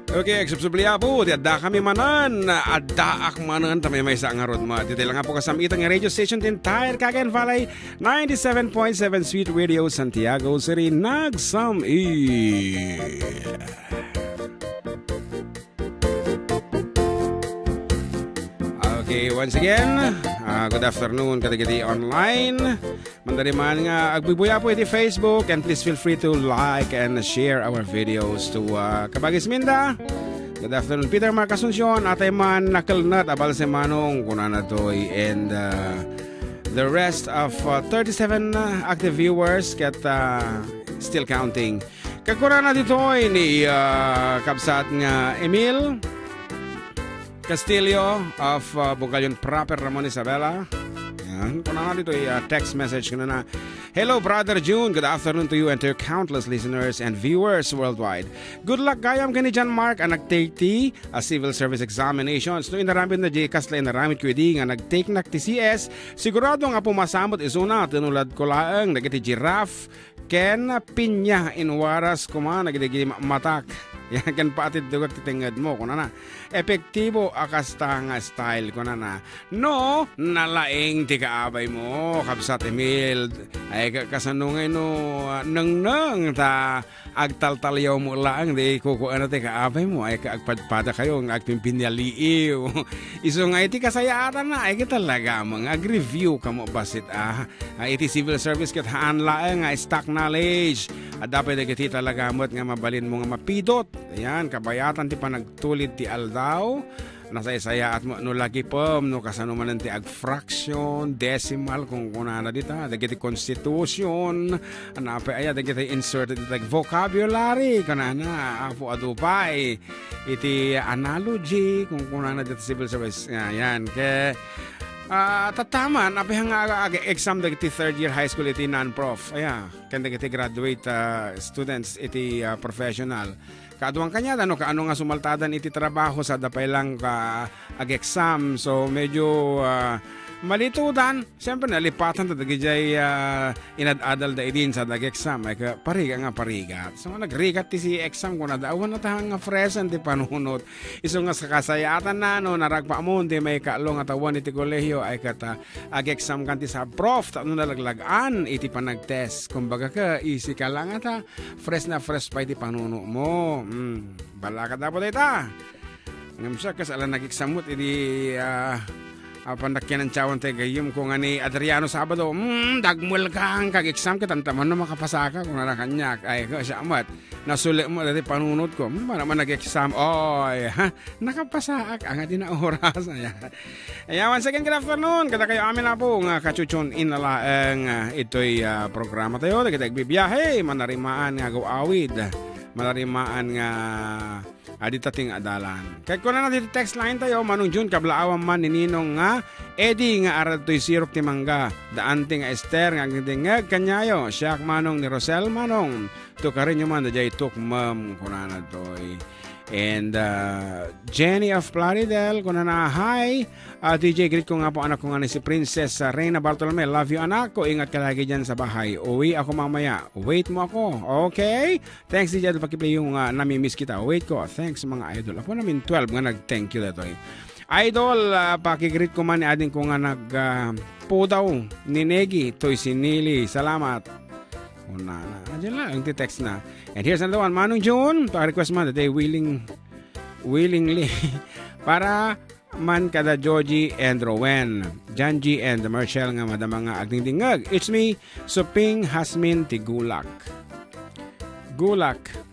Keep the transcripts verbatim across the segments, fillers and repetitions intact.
Okay, agsubsubli, Apo, ti adda kami manen, addaak manen, ta maymaysa a ngarud met. Iti lang, Apo, kasam-itan nga radio station ti entire Cagayan Valley, ninety-seven point seven Sweet Radio Santiago City, nagsam-it. Okay, once again, uh, good afternoon kadagiti online. Mandari man nga agbuy-buya po iti Facebook, and please feel free to like and share our videos to, uh, Kabagis Minda. Good afternoon, Peter Mark Asuncion. Atay man nakelnet a balse manong, kunana toy, and, uh, the rest of, uh, thirty-seven active viewers ket, uh, still counting. Kagkunana ditoy ni, ah, kabsat nga Emil Castillo of, ah, Bugallon Proper, Ramon Isabela. Yan. Kunana ditoy, ah, text message kunana, "Hello, Brother June. Good afternoon to you and to your countless listeners and viewers worldwide. Good luck gayam ken ni John Mark a nagtake ti, ah, civil service examinations. No inaramidna di kasla inaramidko idi nga nagtake nak ti C S, sigurado nga pumasamot isuna, tinulad ko laeng dagiti giraffe ken pinya, inwaras koma nagidigi matak. Yan, ken paatiddogak ti tengngedmo, kunana. Epektibo a kasta nga style, kunana. No, nalaing ti kaabaymo, kabsat Emil. Ay, ka-, kasano ngay no, ah, nengneng ta agtaltalyaw mo laeng, di kukuana ti kaabaymo. Ay, ka-, agpadpada kayo, nga agpimpinaliiw. Isu nga iti kasayaatanna, ay, ka talaga, mga ag-review ka mo basit, ah. Ah, iti civil service ket haan laeng nga stock knowledge. Adda pay dagiti talaga met nga mabalinmo nga mapidot. Ayan, kabayatan ti panagtulid ti aldaw. Nasaysayaat mo no lagipem, no kasano manen ti agfraction, decimal, kung kunana dita, dagiti constitution, ana pay aya, dagiti inserted dita vocabulary, kunana, Apo, adu pay iti analogy, kung kunana dita civil service. Ayan, ke, ah, tataman, apay nga ag-, ag-exam dagiti third year high school iti non-prof. Aya, ken dagiti graduate, ah, students iti, ah, professional. Kaaduan kaniada, no, kaano nga sumaltadan iti trabaho, sada pay lang ka ag-exam. So, medyo, ah, malitudan. Siyempre, nalipatan ta dagijay, ah, inad-adal da idin sa dag-exam. Ay, ka-, parigat nga parigat. So, nagrigat ti si exam, kunada, awan na ta nga present ti panunot. Isu nga sa kasayatan na, no, naragpa mo, di may kaalo nga tawan iti kolehiyo, ay kata, ag-exam kan ti sa prof, tapno nalaglagan iti panagtest. Kumbaga ka, easy ka lang ata, fresh na fresh pa iti panuno mo. Hmm, balaka dapat ita. Ngem siya, kas ala nagiksamot, idi, ah, apan nakianantiawan tayo gayyem ko nga ni Adriano Sabado, "Hmm, dagmel ka, ang kag-exam ka, tantaman no makapasaka," kung narakanyak. Ay, ko, siya amat. Nasulit mo dati panunot ko. Hmm, mana man nag-exam. Oy, ha? Nakapasaak. Ang adi na oras. Ayan. Ayan, once again, good afternoon. Kada kayo amin na po nga kachuchon in na laeng, ah, ito'y, ah, programa tayo. Dagiti agbibiyahe, manarimaan nga agaw-awid. Manarimaan nga adi ta ting adalan. Kay kuna na dito text line tayo, Manong Jun, kablaawan man ni Ninong nga Eddie nga arad to'y sirok ti mangga. Daan ti nga Esther nga agdingdingeg kanyayo. Siak Manong ni Rosel Manong. Tukarin nyo man, dayjay tukmem, kunana toy. And, uh, Jenny of Plaridel, kunana, "Hi, uh, D J, greet ko nga po anak ko nga ni si Princess, uh, Reina Bartolome. Love you, anak ko. Ingat ka lagi dyan sa bahay. Uwi ako mamaya. Wait mo ako. Okay? Thanks, D J, pakipli yung, uh, namimiss kita. Wait ko. Thanks, mga idol." Apo namin twelve nga nag-thank you datoy. Idol, uh, pakigreet ko man ni ading ko nga nag, uh, pudaw ni Negi. Toy si Nili. Salamat. Una na. Diyan lang, ang text na. And here's another one. Manong June, pa-request man, today willing, willingly. Para man kada Joji and Rowen, Janji and Marshall nga madama nga agdingdingag. It's me, Suping Hasmin ti Gulak. Gulak.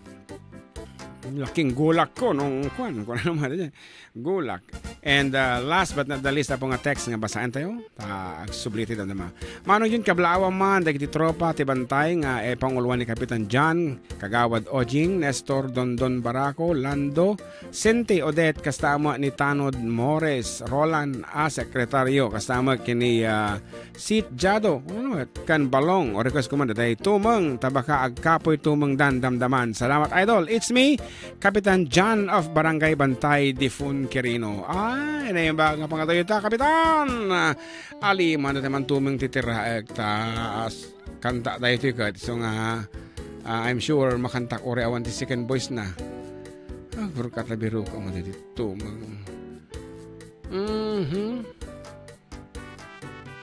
Laking gulak ko nung kwan. Kwan naman. Gulak. And, uh, last but not the least, apo nga text nga basaen tayo. Ta, agsubli ti damdama. Manong Jun, kablaawan man dagiti tropa ti bantay nga, eh, panguluan ni Kapitan John, Kagawad Ojing, Nestor, Dondon Baraco, Lando, Sente, Odette, kasta met ni Tanod, Mores, Roland, a sekretaryo, kasta met ken ni, ah, Sit Jado, ano, kan Balong, o request ko man, daytoy tumeng, ta baka agkapoy tumeng dandamdaman. Salamat, idol. It's me, Kapitan John of Barangay Bantay, Difun, Quirino. Ay, naimbag nga pangatayo ta, Kapitan! Ali, man, naman tumeng titiraek, ta, as, kanta tayo ti ket. So nga, ah, I'm sure makantak ore awan ti second voice na. Ah, Burka ta biruko mo dito, tumang. Mhm.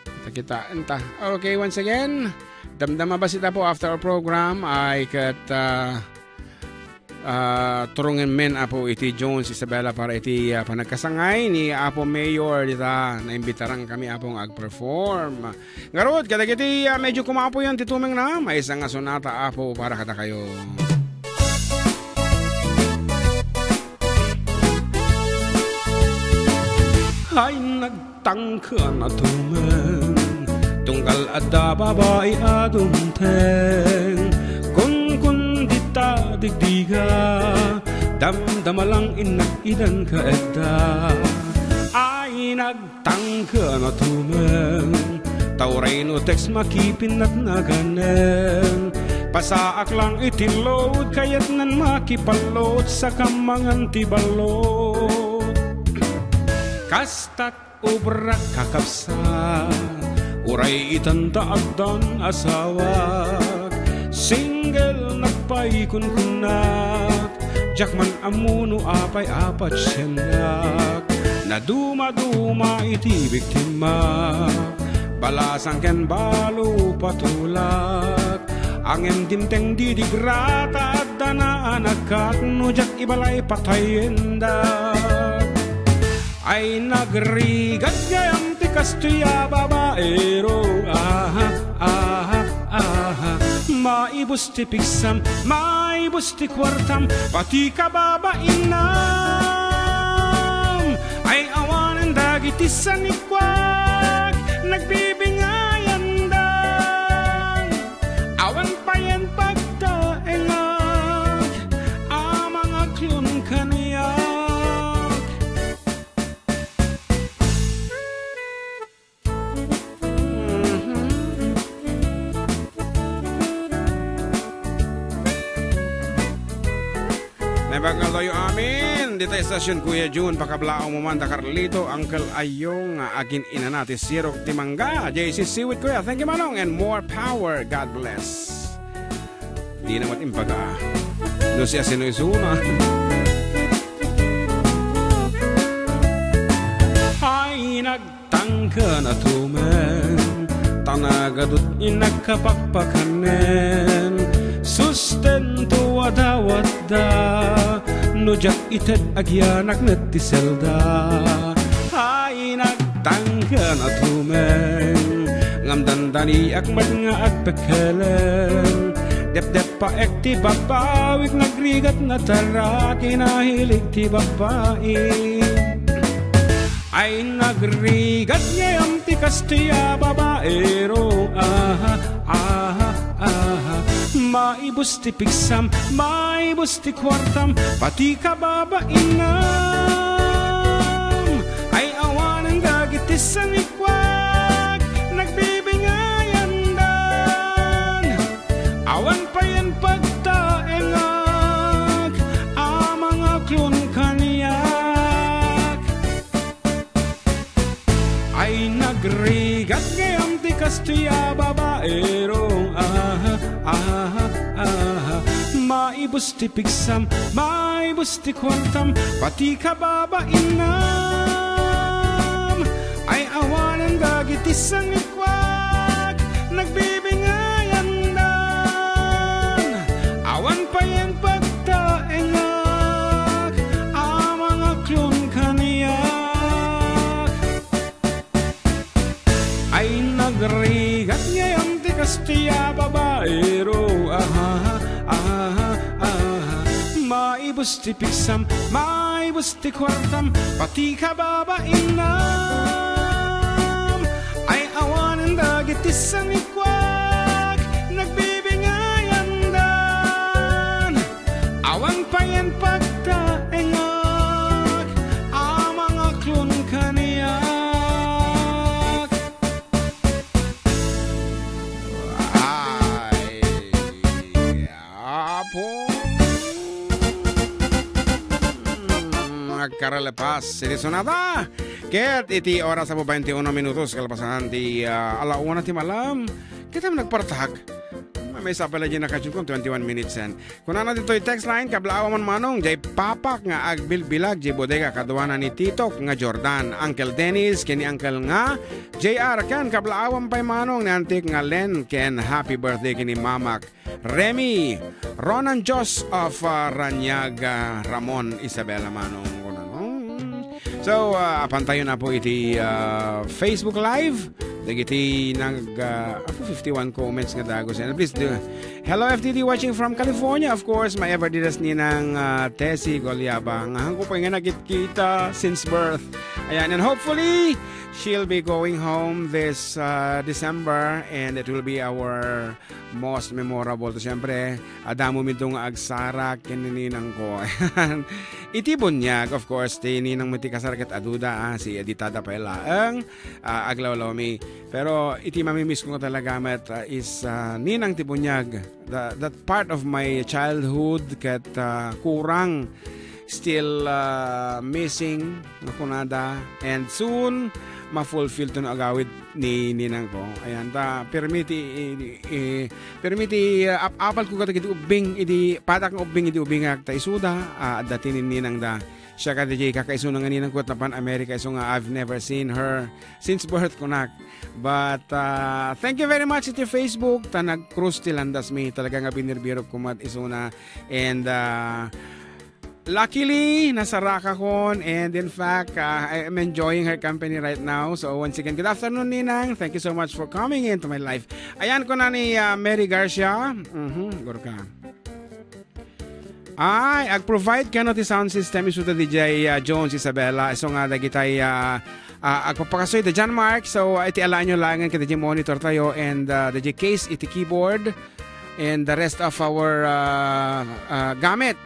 Kita-kitaan ta. Okay, once again, damdama ba sita po after our program ay ket, ah, ah, turungen men Apo iti Jones Isabela para iti, ah, panagkasangay ni Apo Mayor dita naimbitaran kami, Apo, nga agperform. Ngarud, kadagiti, ah, medyo kumapoyan ti tumengna, maysa nga sonata, Apo, para kadakayo. Ay, nagtangken a tumeng, tunggal adda babai a dumteng. Kunkun dita digdiga, damdama lang innak idan ka edda. Ay, nag tangken a tumeng, ta uray no text makipinnatnaganen. Pasaak lang iti load, kayatnan makipalload, saka mangan ti ballot. Kastat obrak, kakabsat, uray itan ta addan asawak. Single nagpay kunkunnak, diak man ammo no apay a pasiennak. Nadumaduma iti biktima, balasang ken balo patulak. Ngem dimteng didigra ta adda naanakak, no diak ibalay patayendak. Ay, nagrigat gayam ti kastoy a babaero. Aha, aha, aha. Maibus ti pigsam, maibus ti kuartam, pati kababainam. Ay, awanen dagiti sanikuak, nagbibingayandan. Awan payen pagtaengak, a mangaklon kaniak. Maibagkaltayo amin dita estasion, Kuya Jun, pakablaaw mo man da Carlito, Uncle Ayong, agin-inana ti sirok ti mangga, J C Siwit, Kuya. Thank you, Manong, and more power. God bless. Di na mat impaga. No siya sino isuna. Ay, nagtangken a tumeng, ta nagadut inakapakpakanen. Sustento a dawatda, no diak ited agyanak met ti selda. Ay, nagtangken a tumeng, ngem dandaniak met nga agpekkelen. Depdeppaek ti babbawik, nagrigat natarak, inahilig ti babbai. Ay, nagrigat gayam ti kastoy a babaero. Aha, aha, aha. Maibus ti pigsam, maibus ti kuartam, pati kababainam. Ay, awanen dagiti sanikuak, nagbibingayandan. Awan payen pagtaengak, a mangaklon kaniak. Ay, nagrigat gayam ti kastoy a babaero. Aha, aha, aha. Maibus ti pigsam, maibus ti kuartam, pati kababainam. Ay, awanen dagiti sanikuak, nagbibingayandan. Awan payen pagtaengak, a mangaklon kaniak. Ay, nagrigat gayam ti kastoy a babaero. Aha, aha, aha. Maibus ti pigsam, maibus ti kuartam, pati kababainam. Ay, awanen dagiti sanikuak, nagbibingayandan. Awan payen pagtaengak, a mangaklon kaniak. Ay, apo. Mm, agkaralepas iti sonata. Ket iti oras a twenty-one minutos kalpasan ti, ah, ala una ti malam. Ket nagpartak. May sapay la diay nakasyukon, twenty-one minutes and kunana ditoy text line, "Kablaawan manong, diay papak nga agbilbilag diay bodega kaduana ni Titok nga Jordan, Uncle Dennis, ken ni Uncle nga J R, ken kablaawan pay manong ni Antik nga Len, ken happy birthday ken ni Mamak Remy, Ronan Jos of, uh, Raniaga, Ramon, Isabela manong." Kunana, no? So, uh, apan tayo na po iti, uh, Facebook Live. Dagiti nag, ah, apo, fifty-one comments nga dagus. And please do. Hello, F D D, watching from California. Of course, my ever dearest ninang, ah, Tessie Goliaba. Nga hangko pa nga nagkitkita since birth. Ayan, and hopefully, she'll be going home this, ah, December, and it will be our most memorable. To, siyempre, adda mo midto nga agsarak ken ni ninangko. Ayan. Iti buniag, of course, ti ninang met ti kasar ket aduda, ah, si Editada pay laeng, ah, aglawlawmi. Pero iti mamimiss ko talaga met, ah, is, ah, ninang ti buniag. Tha-, that part of my childhood ket, ah, kurang, still, ah, missing nga kunada. And soon, ma-fulfill to no agawid ni ninangko. Ayan, ta, pirmi ti, i-, i-, pirmi ti, ah, ap-apal ko kadagiti ubbing, idi padak nga ubbing, idi ubbingak, ta isuda, ah, adda ti ninninangda. Siya kadi diay kakaisuna nga ninangko ket napan America, isu nga I've never seen her since birth kunak. But, ah, thank you very much iti Facebook, ta nagkrus ti landasmi, talaga nga binirbirok koma isuna. And, ah, luckily, nasarakakon, and in fact, ah, I am enjoying her company right now. So, once again, good afternoon, Ninang. Thank you so much for coming into my life. Ayan, kuna ni, ah, Mary Garcia. Mhm, Gorka. Ay, ag-provide kano ti sound system isuda diay, ah, Jones Isabella. Isu nga dagitay, ah, ah, agpapakastoy da John Mark. So, ah, iti alaenyo laengen ket diay monitor tayo and, ah, diay case iti keyboard and the rest of our, ah, ah, gamit.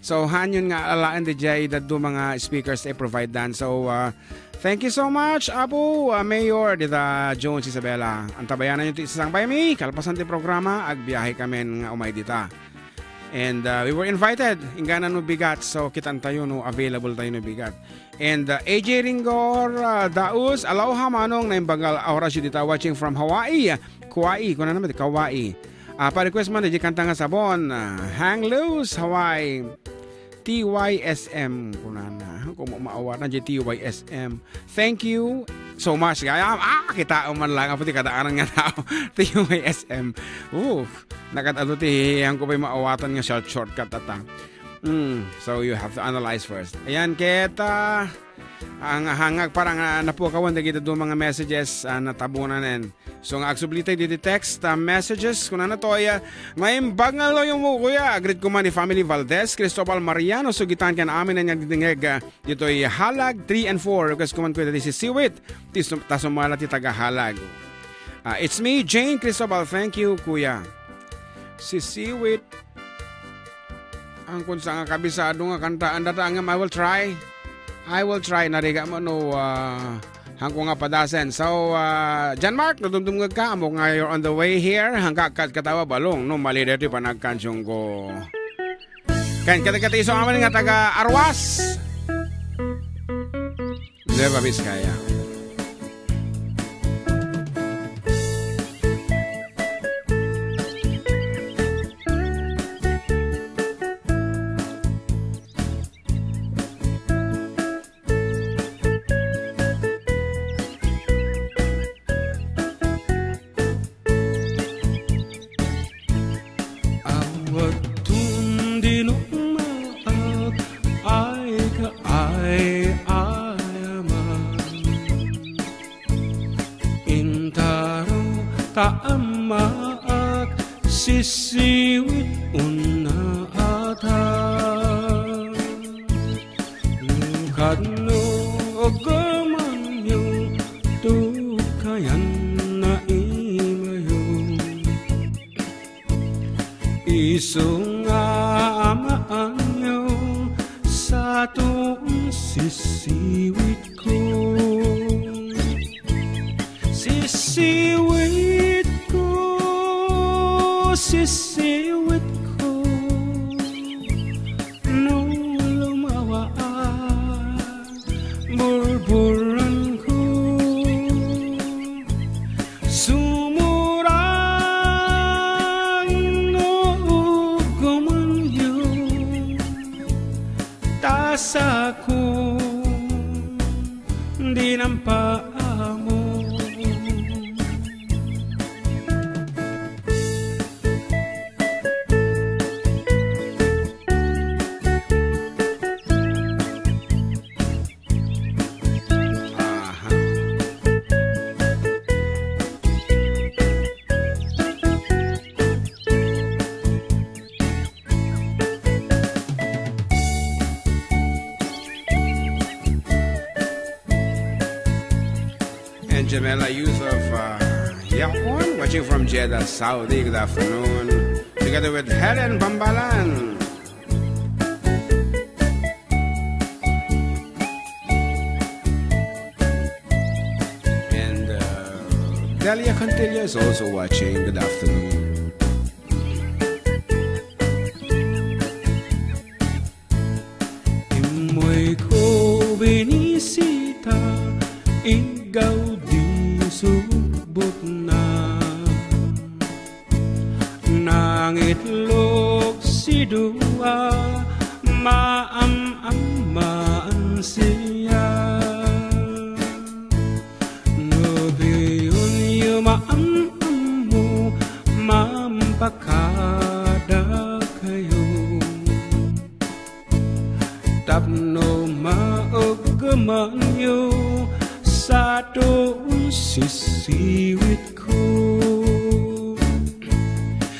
So, haanyon nga alaen diay dadduma nga speakers ti provide dan. So, ah, thank you so much, Apo, ah, Mayor, dita Jones Isabella. Antabayananyo ti isasangbaymi, kalpasan ti programa, agbiahe kamin nga umay dita. And, uh, we were invited. Inggana no bigat, so kitan tayo no available tayo no bigat. And, uh, A J Ringor, uh, Daus, aloha manong, naimbag nga oras yu dita, watching from Hawaii. Kauai, kuna naman, Kauai. Ah, pa-request man, di kanta nga sabon. Ah, Hang Loose, Hawaii. T Y S M, kunana. Kung maawatan, di T Y S M. Thank you so much. Kaya, ah, kita man lang, apo ti kadaanan nga tao. T Y S M. Oof. Nakat-ado ti hihiyang ko pa'y maawatan nga short, shortcut ata. Mm, so you have to analyze first. Ayan, ket, ah, ang hangag parang, ah, napukawan dagiti duma nga messages, ah, natabunanen. So nga agsublitay diti text, ah, messages, kunana to, ay, ah, "Naimbag nga aldaw yu, kuya. Greet ko man ni family Valdez, Cristobal Mariano, Sugitan, ken amin nga agdingdingeg, ah, ditoy Halag three and four. Request ko man, kuya, dati si Siwit. Ti sum-, ta sumala ti taga Halag." Ah, it's me, Jane Cristobal. Thank you, kuya. Si Siwit. Ang kunsa nga kabisado nga kantaan data, ngem I will try. I will try. Narigat mo no, ah, hangko nga padasen. So, ah, John Mark, no dumdumngeg ka, amok nga you're on the way here. Hangka kat katawa balong, no, mali dito yung panagkansyong ko. Kan kata-kata iso aman nga taga Arwas. Nueva Vizcaya. Awattun di numaak ay kaay-ayaman. Intaro ta ammaak sisiwit unna ata. Nukadno aggamanyo, tukayan na imayo. Isu nga amaanyo, sato sisiwitko. Sisiwitko, sisiwitko. No lumawaak, burburanko. Sumurang Jamela Yusuf, uh, Yapon, watching from Jeddah, Saudi. Good afternoon. Together with Helen Bambalan. And, uh, Delia Cantillo is also watching. Good afternoon. Immoyko binisita, iggaw di subbutna. Nangitlog si dua, maam-ammaan siya. Ngupiyonyo maam-ammo, mampakadakayo. Tapno mauggemanyo, sato sisiwitko.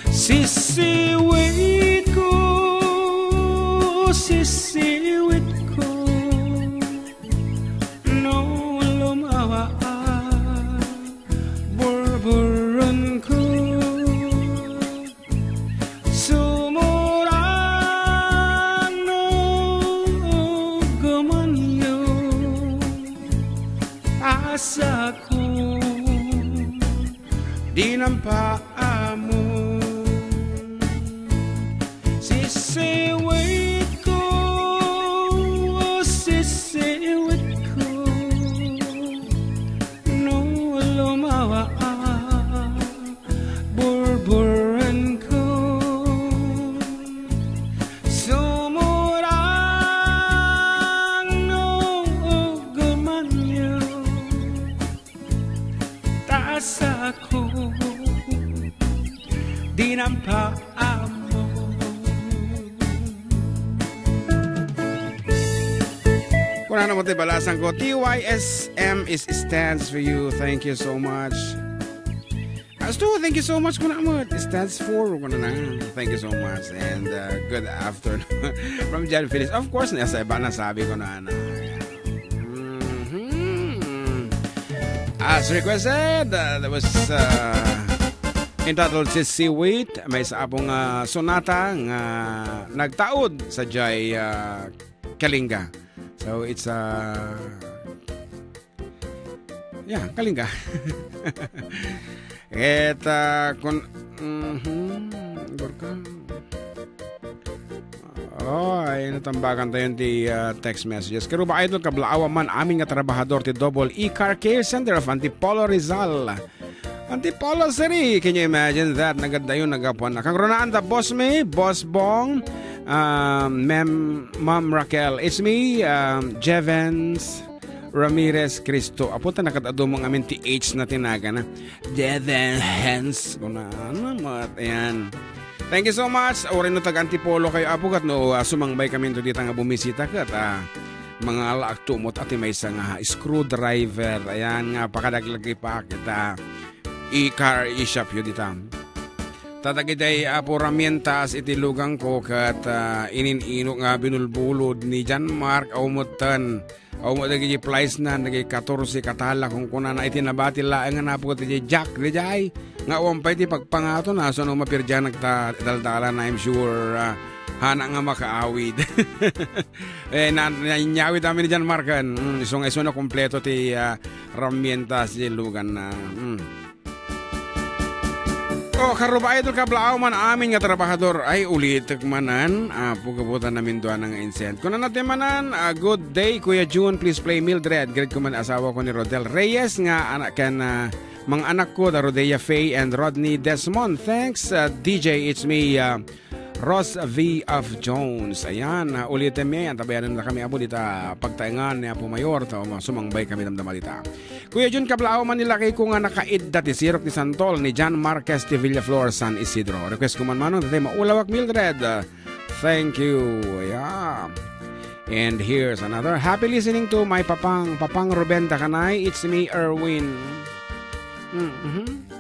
Sisiwitko, sisiwitko. No lumawa, burburenko. Sumurang no uggemanyo, asako, dinampa amon. Sisiwitko, sisiwitko, no lumawa, burburenko. Sumurang no uggemanyo, ta asako, dinampa amon. Kunana met ti balasangko, T Y S M is stands for you. Thank you so much. Asto, thank you so much, kuna met. Stands for, kuna na. Thank you so much. And, uh, good afternoon from John Felix. Of course, nasa iba na sabi ko na, na. Mhm. As requested, uh, that was, uh, entitled Sisiwit. Maysa a pong, uh, sonata nga nagtaud sadiay, uh, Kalinga. So, it's, uh, yeah, Kalinga. Ket, uh, kun-, mhm, Gorka. Oh, ay, natambakan tayo ti, uh, text messages. Karuba Idol, kablaaw man amin nga trabahador ti Double E Car Care Center of Antipolo, Rizal. Antipolo City, can you imagine that? Nagadayo, nagapuan na. Kangrunaan ta, Boss May, Boss Bong, um, Ma'am, Ma'am Raquel. It's me, um, Jevens Ramirez Cristo. Apo ta, nakadadumong amin ti H na tinaga na. Jevens. Kuna, ano, mat-, ayan. Thank you so much. Uray no taga Antipolo kayo, apo, ket no, ah, sumangbay kami ito dita nga bumisita, ket, ah, mga alaak tumot ati maysa nga screwdriver. Ayan nga, pakadaglagi pa kita. I-car, i-shop yu dita. Ta dagiti, apo, ramientas iti luganko ket, ah, inin-ino nga binulbulod ni John Mark, aw metten. Aw mo dagiti plies na, dagiti katorse katala, kunkunana iti nabati laeng nga napukot iti Jack, diay nga awan pay ti pagpangato na, so no mapirdianak ta daldala na, I'm sure, ah, hana nga makaawid. Eh, na, na, inyawid amin ni John Mark, mm, isu nga isu na kompleto ti, ah, ramientas ti lugan na. Mm. Oh, karuba idol, kablaaw man amin nga trabahador. Ay, ulitek manen. Apo, gapu ta namindua na nga insent. Kunana ti manen, ah, good day, Kuya Jun. Please play Mildred. Greet ko man asawa ko ni Rodel Reyes nga anak ken, ah, mga anak ko, da Rodea Faye and Rodney Desmond. Thanks, ah, D J. It's me, ah, Ross V of Jones. Ayan, ah, ulitem mi, antabayanan na kami, apo, dita pagtaengan ni Apo Mayor, ta, um, sumangbay kami damdama dita. Kuya Jun, kablaaw man ni lakay ko nga nakaidda ti sirok ni Santol ni John Marquez ti Villaflor, San Isidro. Request ko man manong, tatay maulawak Mildred. Ah, thank you. Yeah. And here's another. Happy listening to my papang, Papang Ruben Dakanay. It's me, Erwin. Mm-hmm.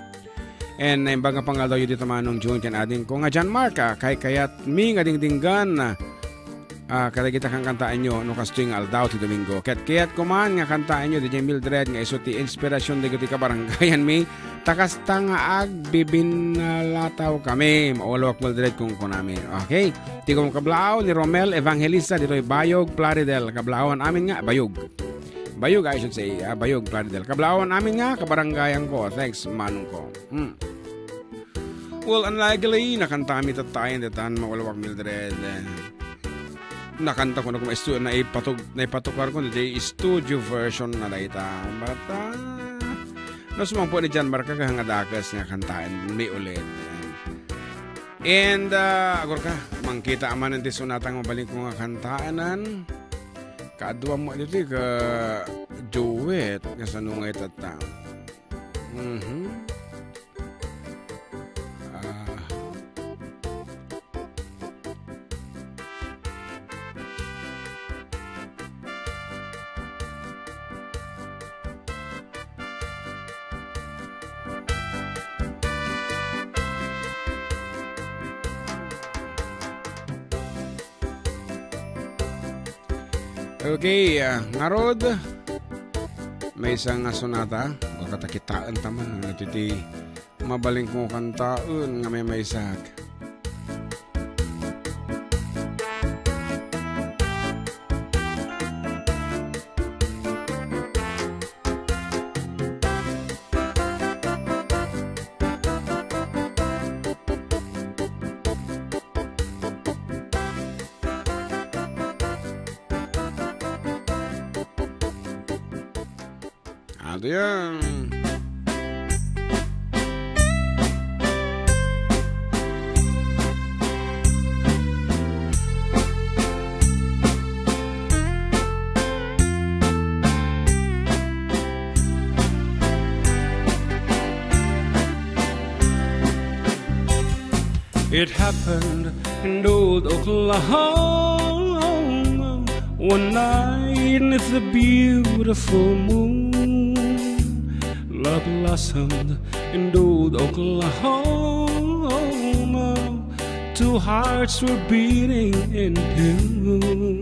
And naimbag nga pangaldaw yu dita manong June ken ading ko nga John Mark, ah, kaykayat mi nga dingdinggan, ah, Ah, kadagita kankantaenyo no kastoy nga aldaw ti Domingo. Ket kayat koman nga kantaenyo diay Mildred nga isu ti inspirasyon dagiti kabarangayanmi. Ta kasta nga agbibinalataw kami. Maulawak Mildred kung kunami. Okay. Ti kablaaw ni Romel Evangelista ditoy Bayog, Plaridel. Kablaawan amin nga, Bayog. Bayog, I should say, ah, Bayog, Plaridel. Kablaawan amin nga, kabarangayan ko. Thanks, manong ko. Hmm. Well, unlikely, nakantami tattayan datan, maulawak Mildred. Nakanta ko na kuma istu-, naipatug-, naipatukar ko na di studio version na dayta. But, ah, no, sumangpo ni John Mark, nga dakes nga kantaen, may ulit. And, ah, agor ka, mangkita aman ti sonata nga mabalin ko nga kantaenan. Kaadua mo dito ka duet, nga sano nga itata. Mhm. Ah. Okay, ah, ngarud, maysa nga sonata, baka ta kitaen ta man, ano ti mabalin ko kantaen nga maymaysak. Ato yan. It happened in old Oklahoma, one night neath the beautiful moon. Love blossomed in old Oklahoma. Two hearts were beating in tune.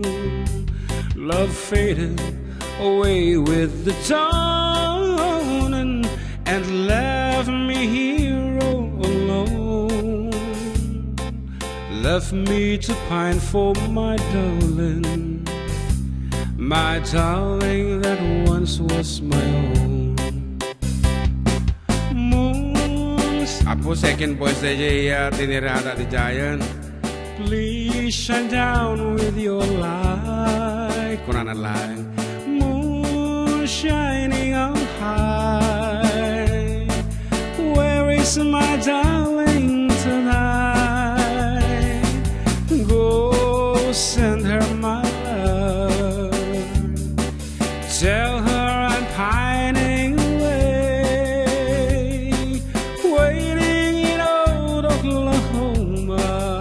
Love faded away with the dawn and, and left me here all alone. Left me to pine for my darling, my darling that once was my own. Moons. Apo, second voice na dyan, ah, tinirada ni Giant. Please shine down with your light. Kunana lang. Moon shining on high. Where is my darling tonight? Go send her my love. Tell her I'm pining away, waiting in old Oklahoma,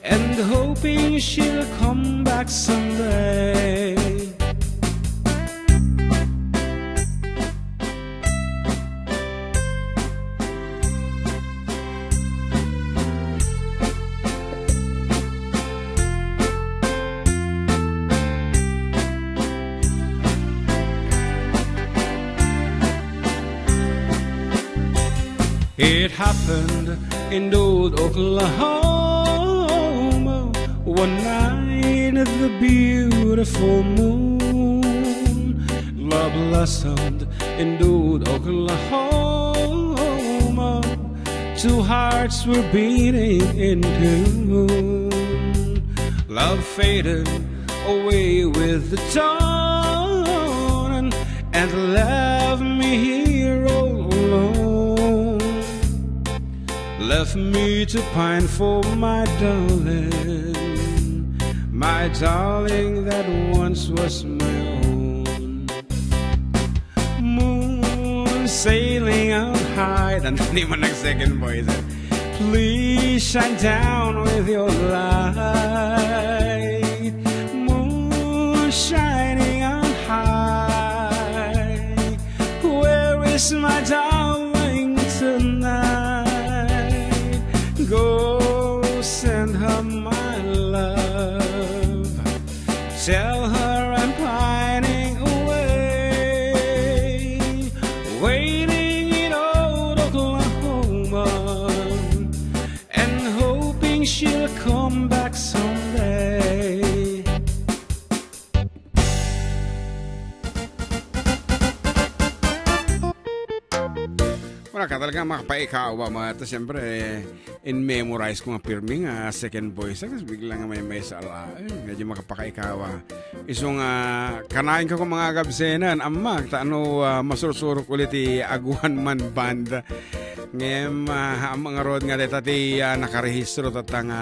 and hoping she'll come back someday. It happened in old Oklahoma, one night the beautiful moon, love blossomed in old Oklahoma. Two hearts were beating in tune. Love faded away with the dawn and left me here all alone. Left me to pine for my darling, my darling that once was my own. Moon sailing on high. Hindi man nag-second voice, eh. Please shine down with your light. Moon shining on high. Where is my darling tonight? Go send her my love. talaga makapaikawa, mga ta, siyempre, in memorize ko nga pirmi nga second voice, tapos bigla nga may, may sala. Ay, medyo makapakaikawa. Isu nga, kanayon ka ko mga agabsenan, amma, ta ano, ah, masursurok ulit ti Aguan Man Band. Ngem, ah, ang mga road nga deta ti, ah, nakarehistro tatta nga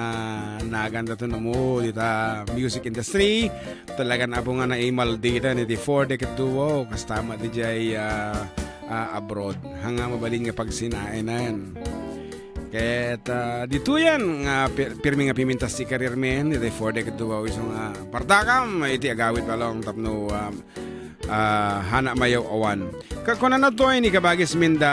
nagan dato namo dita music industry. Talagan apo nga naimalditan iti four decade duo. Kasta met dijay, ah, ah, abroad. Hanga mabalin nga pagsinaenan. Ket, ah, ditoyen nga pir-, pirmi nga pimintas ti career men, iti four decade duo isu nga partakam iti agawid balong tapno, ah, ah, hana mayaw awan. Ka-, kunana toy ni kabagis minda,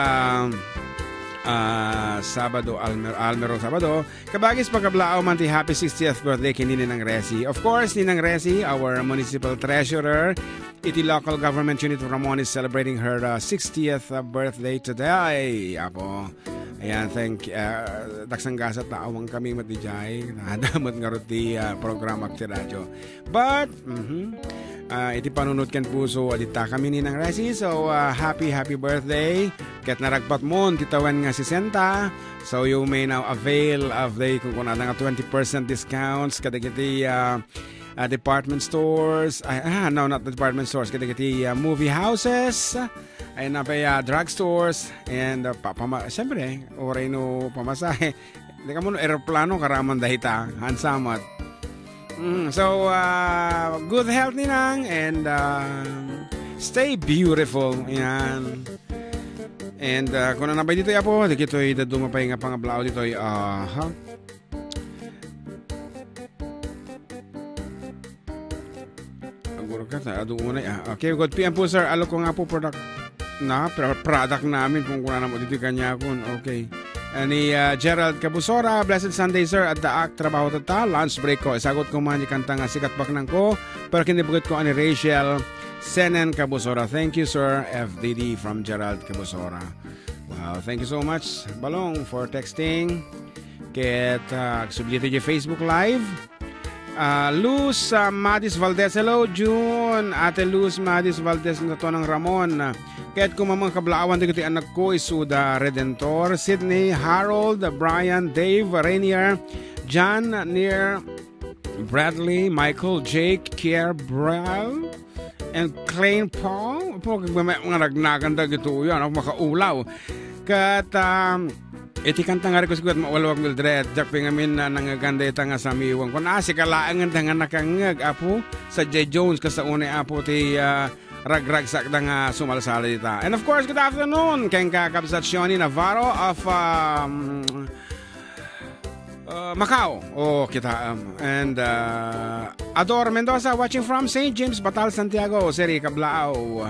ah, Sabado, Almer-, Almero Sabado, kabagis pakablaaw man ti happy sixtieth birthday ken ni Ninang Resi. Of course, Ninang Resi, our municipal treasurer, iti local government unit of Ramon is celebrating her, uh, sixtieth birthday today. Apo. Ayan, thank, uh, daksang gasat na awang kami met dijay. Nadamot nga ruti, uh, programa ti radyo. But, mhm, ah, iti panunot ken puso, adita kami ni Nang Resi. So, ah, happy, happy birthday. Ket naragpat mon ti tawen nga sesenta. So, you may now avail of the, kung kunada nga twenty percent discounts kadagiti, ah, ah, department stores. Ay, ah, no, not department stores. Kadagiti, ah, movie houses. Ay, na pa, ah, drugstores. And, ah, pa, pama-, siyempre, uray no pamasahe. Di ka mo no eroplano, karaman dahita. Hansamat. Mm, so, ah, good health, Ninang, and, ah, stay beautiful. Yan. And, ah, kung ano ba dito, Apo, di kito'y daduma pa nga pangablao dito, aha. Agurka ta, adu unay, ah. Okay, good P M po, sir. Alo ko nga po, product na, pro-, product namin kung kuna mo dito kanyakon. Okay. Ani, ah, Gerald Cabusora, "Blessed Sunday, sir. Addaak trabaho tatta, lunch break ko. Isagot ko man di kanta nga sikat baknang ko, pero kinibugit ko ani Rachel Senen Cabusora." Thank you, sir. F D D from Gerald Cabusora. Wow, thank you so much, Balong, for texting. Ket, ah, agsubli ti Facebook Live. Ah, Luz, ah, Madis Valdez. Hello, June. Ate Luz Madis Valdez, natonang Ramon. Ket kumamang kablaawan dagiti anakko, isuda Redentor, Sydney, Harold, Brian, Dave, Rainier, John, Near, Bradley, Michael, Jake, Kier, Brel, and Klein Paul. Apo, mga, mga nagnagan dagito yan, ako makaulaw. Kat, um, iti kanta nga request ko, ket mawalwag Mildred, Jack Pingamin na nangagan dayta nga samiwang. Kun asi ka laangan da nga nakangag, Apo, sa J Jones, kasta unay, Apo, ti, ah, ragragsak da nga sumalsala dita. And of course, good afternoon, keng kakabsat Shoni Navarro of, um, Uh, Macau. Oh, kita, um, and, uh, Ador Mendoza watching from Saint James, Batal, Santiago, Seri Kablaaw.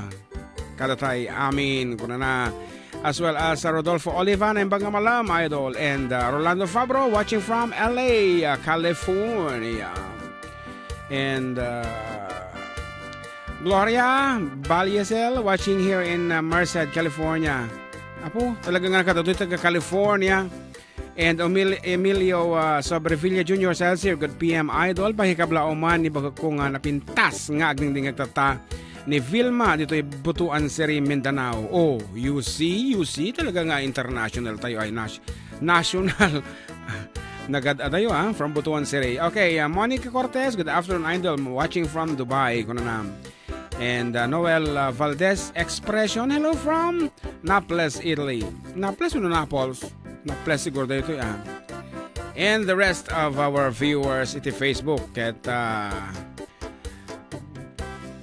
Kadatay, amin, kunana. As well as, uh, Rodolfo Oliva, naimbag nga malam, idol. And, uh, Rolando Fabro watching from L A, uh, California. And, uh, Gloria Baliesel watching here in, uh, Merced, California. Apo, talaga nga nakadatoy taga California. And Emil-, Emilio, uh, Sobrevilla Junior says here, "Good P M, idol. Pakikablaw man ni bagko nga napintas nga agdingdingag tatta ni Vilma ditoy Butuan Seri, Mindanao." Oh, you see, you see, talaga nga international tayo ay nas-, national. Nagad-adayo, ah, from Butuan Seri. Okay, uh, Monica Cortez, "Good afternoon, idol. Watching from Dubai." Kunana. And, uh, Noel, uh, Valdez Expression, "Hello from Naples, Italy." Naples o Naples? Naples siguro dito, ah. And the rest of our viewers iti Facebook. Ket, uh,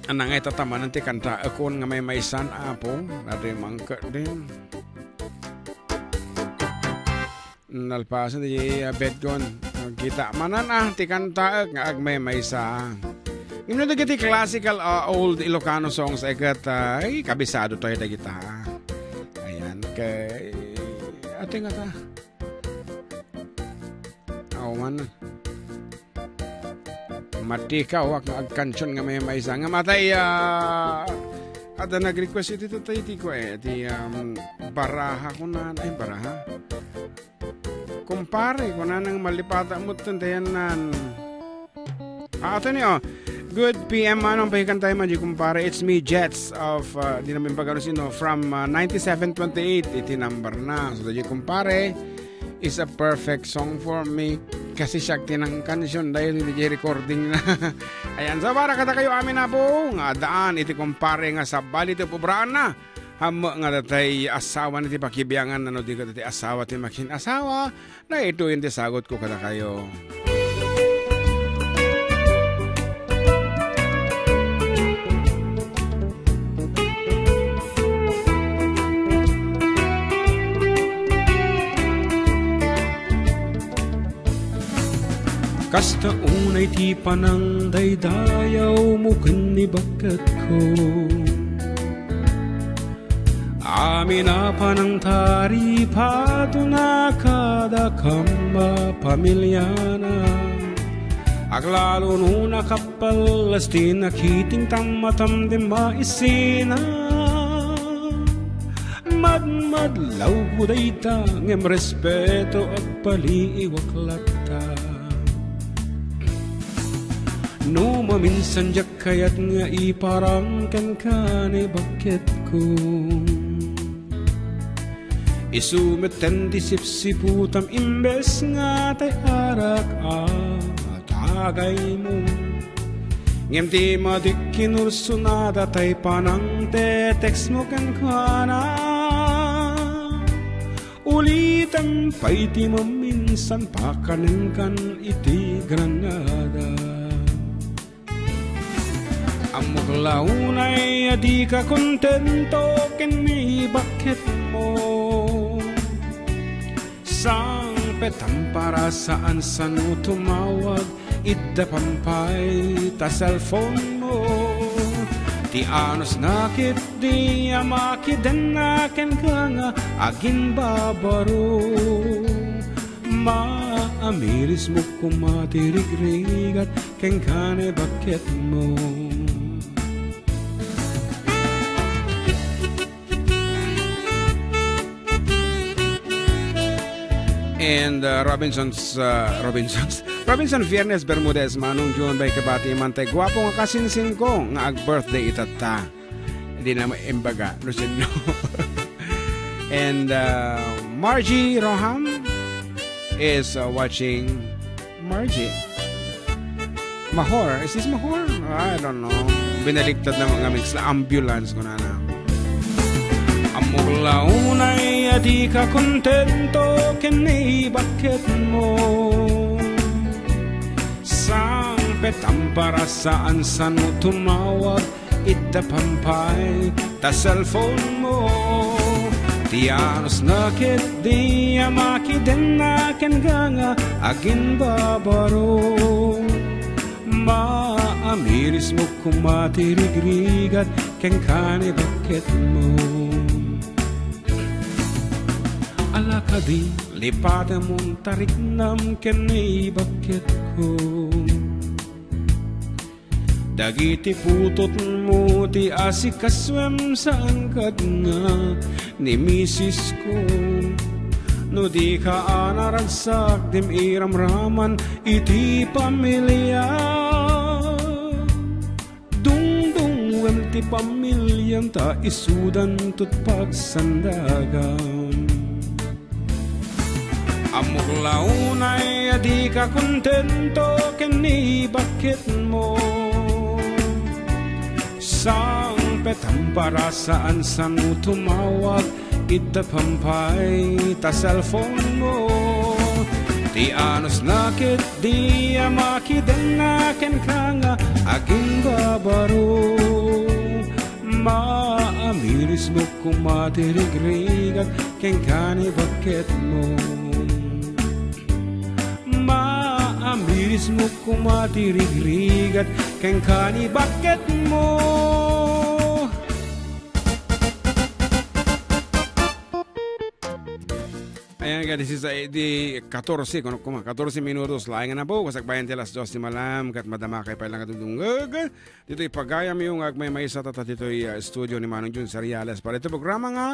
anangay tatamanan ti kanta, akon nga may maisan, Apo. Adi mangka din. Nalpasen ti, ah, bedgon. Kita manan, ah, ti kantaek nga agmaymaysa. Ngem no dagiti classical, ah, old Ilocano songs, ay ket, ah, ay, kabisado tayo dagita. Ayan, kay, ate nga ta. Awan. Matikaw ak nga agkansion nga maymaysa. Nga matay, ah, ada nag-request iti tatay ti ko, eh, ti, um, baraha kunan. Ay, baraha. Kumpare, kunana nga malipata mo tandayanan. Ah, ato ni, oh. Good P M, manong, pakikanta man di kumpare. It's me, Jets of, uh, di namin pagano sino, from, uh, ninety-seven twenty-eight, iti number na. So, di kumpare, is a perfect song for me. Kasi siya tinangkan siya, dahil di recording na. Ayan, so para kadakayo amin na po, nga daan, iti kumpare nga sabali, iti pubraan na. Ammo nga datay asawa na ti pakibiangan, ano, di ko dati asawa ti makin asawa, na ito yung sagot ko kadakayo. Kasta unay ti panangdaydayaw mo ken ni bakketko. Amin a panangtaripatona kada kamma pamiliana. Aglalo no nakappal las ti nakiting tammatam di maisina. Madmadlawko dayta ngem respeto agpaliiwak latta. No maminsan diak kayat nga iparang kenka ni bakketko. Isu metten ti sipsiputam imbes nga tay arak a tagaymo. Ngem ti madik kinursunada tay panang te text mo kenkuana. Ulitem pay ti maminsan pakanenkan iti Granada. Ammok la unay a dika kontento ken ni bakketmo. Sangpetam para saan sano tumawag, idda pampay ta cellphone mo. Ti anus nakit di a makidenna kenka nga aginbabaro. Maamirismo koma ti rigrigat kenka ni bakketmo. And, uh, Robinson's, uh, Robinson's, Robinson Viernes Bermudez, Manong June, bay kabati man tay guapo nga kasinsin ko nga ag-birthday itatta. Hindi na maimbaga, no, sino. And, uh, Margie Roham is, uh, watching. Margie. Mahor. Is this Mahor? I don't know. Binaliktad na mga mix na ambulance ko na na. Ammok la unay a dika kontento ken ni bakketmo. Sangpetam para saan sano tumawag, idda pampay ta cellphone mo. Ti anus nakit di a makidenna kenka nga aginbabaro. Maamirismo koma ti rigrigat kenka ni bakketmo. Ala kadi, lipatem mo ta riknam ken ni bakketko. Dagiti putotmo ti asikasuem saan ket nga ni misisko. No dika a naragsak, dim iramraman iti pamilia. Dungdunguem ti pamiliam ta isudan tot pagsandagam. Ammok la unay a dika kontento ken ni bakketmo. Sangpetam para saan sano tumawag, idda pampay ta cellphone mo. Ti anus nakit di a makidenna kenka nga aginbabaro. Maamirismo koma ti rigrigat kenka ni bakketmo. Maamirismo koma ti rigrigat kenka ni bakketmo. Ayan, Nga, this is, uh, the katorse, kuno kuma, katorse minutos, laeng na po, kasakbayan ti alas dos ti malam, ket madama kay pay lang katudungag. Ditoy pagayam yo nga agmaymaysa tata ditoy, uh, studio ni Manong Jun Seriales para ito programa nga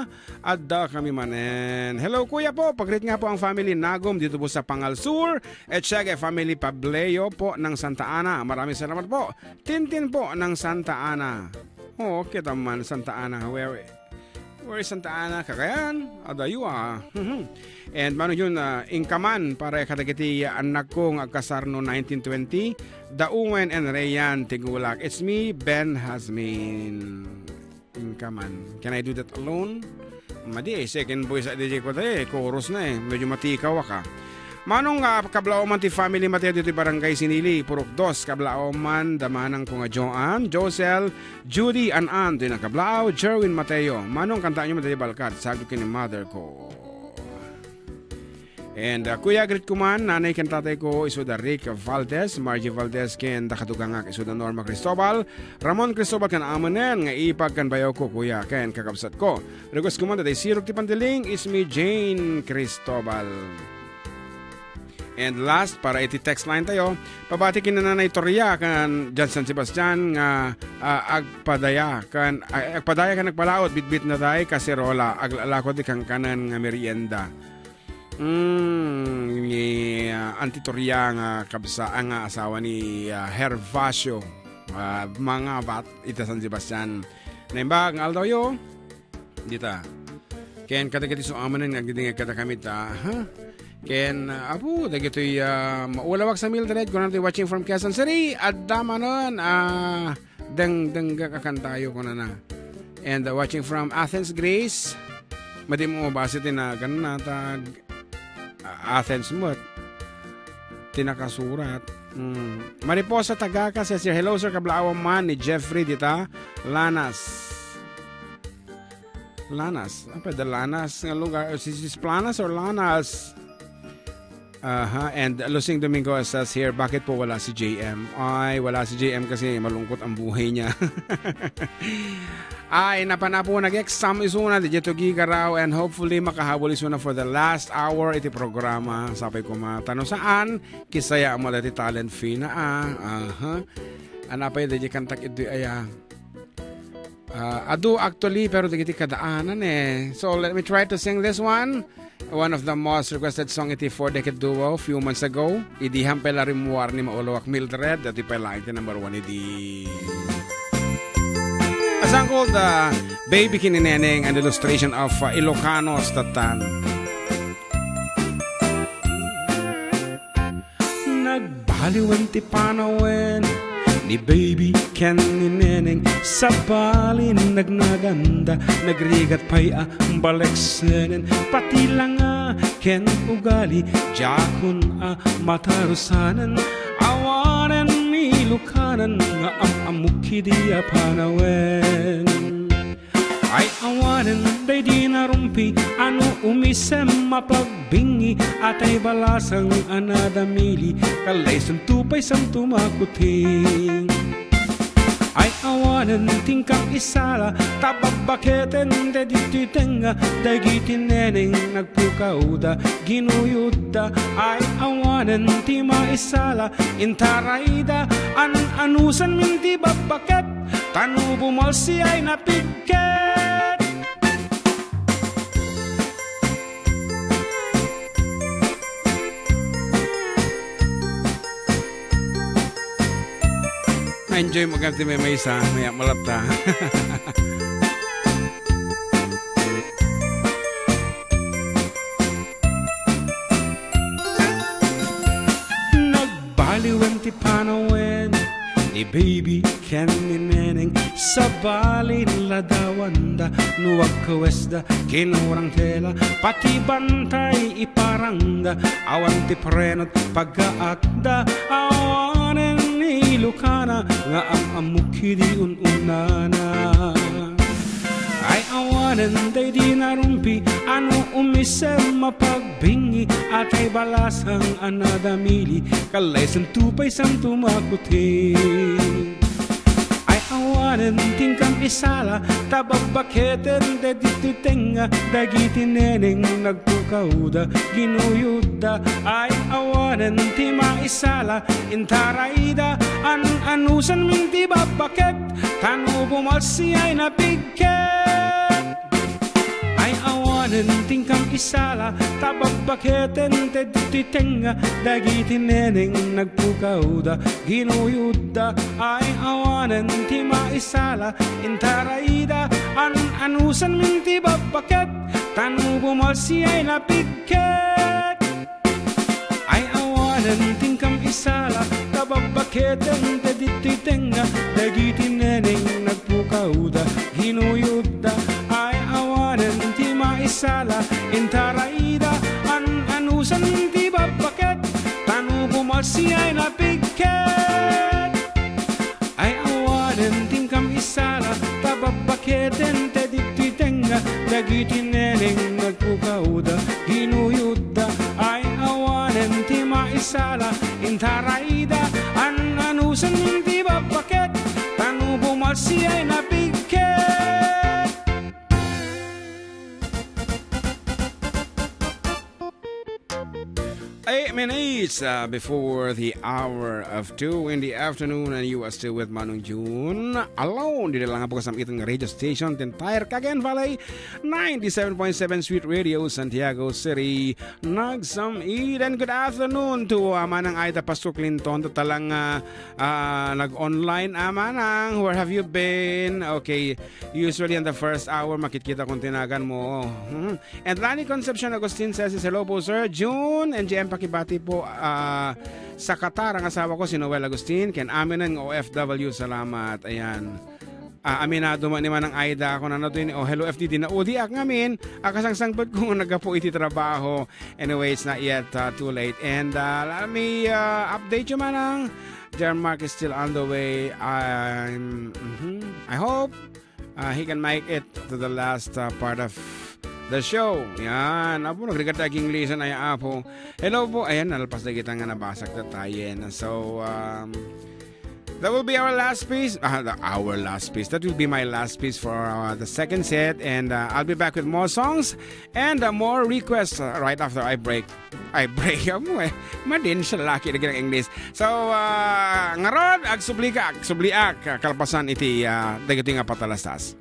adda kami manen. Hello, kuya po, pagrit nga po ang family Nagom dito po sa Pangal Sur, at siya kay family Pableo po ng Santa Ana. Maraming salamat po. Tintin po ng Santa Ana. Oh, kita man, Santa Ana. Where, where is Santa Ana? Cagayan? Adayo, ah. Mhm. And Manong Jun, ah, inkaman para kadagiti annakko nga agkasar no nineteen twenty, Dauen and Rayan Tigulak. It's me, Ben Hasmin. Inkaman. Can I do that alone? Madi, eh, second voice, ah, D J ko, eh, chorus na, eh. Medyo matikaw ka. Manong, ah, kablaoman ti family Mateo ditoy Barangay Sinili, Purok Dos, kablaoman, damanang ko nga Joan, Josel, Judy, An-an, toy nakablaaw, Jerwin Mateo. Manong, kantaanyo man daydi balkat, sabi ko ni mother ko. And, uh, Kuya, greet ko man, nanay ken tatay ko, isu da Rick Valdez, Margie Valdez, ken da kadugangak, isu da Norma Cristobal, Ramon Cristobal, ken amanen, nga ipag ken bayaw ko, Kuya, ken kakabsat ko. Request ko man, da Sirok ti Pandiling, is me, Jane Cristobal. And last, para iti text line tayo, pabati ken Nanay Toria, kan, diyan San Sebastian, nga, ah, agpadaya, kan, ah, agpadaya kan nagpalaot, bitbit na tayo, kaserola, aglalako ti kankanan nga merienda. Mm, ni, ah, Auntie Toria nga kabsa-, ah, nga asawa ni, ah, Hervacio, ah, mangabat ita San Sebastian. Naimbag nga aldaw yo, dita. Ken kadagiti su amanen nga agdingdingeg kadakami ta, ha? Ken, ah, apo, dagitoy, ah, maulawak sa Mildred, kunana ti watching from Quezon City, adda manen, ah, deng-, dengga kakantayo, kunana. And, uh, watching from Athens, Greece. Madi mo mabasa ti nagan na tag, uh, Athens met. Ti nakasurat. Mm. Mariposa Tagaka says here, "Hello, sir, kablaawan man ni Jeffrey dita. Lanas." Lanas. Apa, the Lanas nga lugar? Is this Planas or Lanas? Aha, and Lusing Domingo says here, "Bakit po wala si J M?" Ay, wala si J M kasi malungkot ang buhay niya. Ay, napanapo, nag-exam isuna, di dito gigaraw, and hopefully makahabol isuna for the last hour iti programa. Sapay ko matano saan, kisaya mo dati talent fee na, ah. Aha. Anapay, di kantak iddi aya. Ah, adu actually, pero dagiti kadaanan eh. So let me try to sing this one. One of the most requested song iti Four Decade Duo few months ago. Idi hampay la rimmuar ni Maulawak Mildred, dati pay laeng ti number one idi. A song called, uh, Baby Kinineneng, an illustration of, uh, Ilocanos tattan. Nagbaliwen ti panawen ni Baby ken ni Neneng, sabalin nagnaganda, nagrigat pay a baleksen, pati langa ken ugali, diakon a matarusanen, awanen ni Ilocanan nga am-ammok idi a panawen. Ay awanen daydi narumpi a no umisem mapagbingi, atay balasang a nadamili, kalaysanto pay santo makuting. Ay awanen ti inkam isala ta babbaketen daydi ti tengnga, dagiti neneng nagpukawda, ginuyodda. Ay awanen ti maisala, intarayda, an-anusanmin ti babbaket, ta no bumalsi ay napigket. Na-enjoy mo agay ti maymaysa, maya malapta. Nagbaliwen ti panawen ni Baby ken ni Neneng, sabalin ladawanda no agkawesda, kinurang tela pati bantay iparangda, awan ti prenot pagaakda, awanen ni Ilokana nga am-ammok idi un-unana. Ay awanen daydi narumpi a no umisem mapagbingi, atay balasang a nadamili, kalaysanto pay santo makuting. Ay awanen Awanen ti inkam isala, ta babbaketen dagiti tengnga, dagiti neneng nagpukawda, ginuyodda, ay awanen ti maisala, intarayda, an-anusanmin ti babbaket, ta no bumalsi ay napigket. Ay awanen ti inkam isala, ta babbaketen dagiti tengnga, dagiti neneng nagpukawda, ginuyodda, ay awanen ti maisala, intarayda, an-anusanmin ti babbaket, ta no bumalsi ay napigket. Ay awanen ti inkam isala, ta babbaketen dagiti tengnga, dagiti neneng nagpukawda, ginuyodda, ay awanen ti maisala, intarayda, an-anusanmin ti babbaket, ta no bumalsi ay napigket. Ay awanen ti inkam isala, ta babbaketen dagiti tengnga, dagiti neneng nagpukawda, ginuyodda, ay awanen ti maisala, intarayda, an-anusanmin ti babbaket, ta no bumalsi ay napigket. Eight minutes uh, before the hour of two in the afternoon, and you are still with Manong June alone. Dito lang po kasama itong radio station, the entire Cagayan Valley, ninety-seven point seven Sweet Radio, Santiago City, nagsam-id. And good afternoon to uh, Manang Aida Pastor Clinton, to talang uh, uh, nag-online. Ah, Manang, where have you been? Okay, usually in the first hour, makikita kong tinagan mo. Mhm. And Lani Concepcion Agustin says, "Hello po, Sir June and J M, pakibati po, ah, sa Qatar ang asawa ko, si Noel Agustin, ken aminen nga O F W, salamat." Ayan. Ah, aminado man ni Manang Aida ako na nato ini, oh, hello, F D D, naudiak ngamin, ah, kasangsangpet ko nga naggapu iti trabaho. Anyway, it's not yet uh, too late. And uh, let me uh, update you, Manang. Jermark is still on the way. I'm, mhm. I hope uh, he can make it to the last uh, part of the show. Yan. Apo, nagrigat ag English na ya, Apo. Hello po. Ayan, nalpas na kita nga nabasa kita tayen. So, um, that will be our last piece. Ah, the, our last piece. That will be my last piece for uh, the second set. And uh, I'll be back with more songs and uh, more requests uh, right after I break. I break mo eh. Madin sa laki lagi ng English. So, uh, ngarod, agsubli ka, agsubliak, uh, kalpasan iti uh, dagiti nga patalastas.